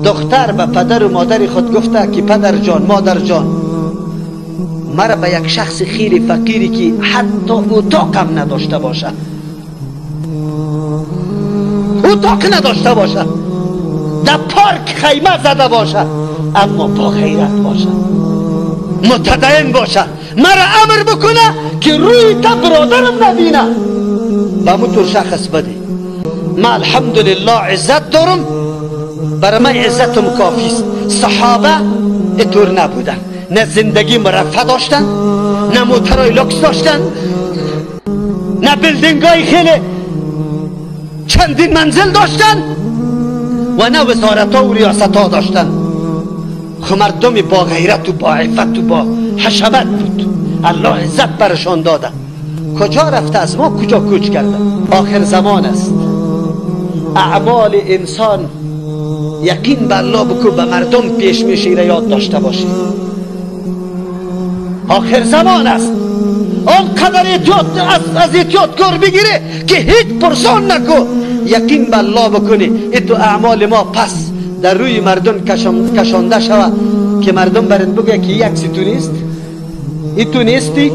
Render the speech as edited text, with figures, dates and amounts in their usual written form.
دختر به پدر و مادر خود گفته که پدر جان، مادر جان، مرا به یک شخص خیلی فقیری که حتی اتاقم نداشته باشه، اتاق نداشته باشه، در پارک خیمه زده باشه، اما با غیرت باشه، متدین باشه، مرا امر بکنه که روی تا برادرم نبینه، به موتور شخص بده. ما الحمدلله عزت دارم، برای من عزتم کافی است. صحابه اینطور نبودن، نه زندگی مرفه داشتن، نه موترهای لوکس داشتن، نه building های خیلی چندین منزل داشتن و نه وزارت ها و ریاست ها داشتن. خب مردم با غیرت و با عفت و با حشمت بود، الله عزت برشان داده. کجا رفته از ما؟ کجا کوچ کرده؟ آخر زمان است. اعمال انسان یقین بر الله بکو به مردم پیش میشه، را یاد داشته باشی. آخر زمان است. آنقدر احتیاط از احتیاطکار بگیره که هیچ پرسان نکو، یقین بر الله بکنی. ای تو اعمال ما پس در روی مردم کشانده شود که مردم برات بگه که یک سی تو نیست، ای تو نیستی.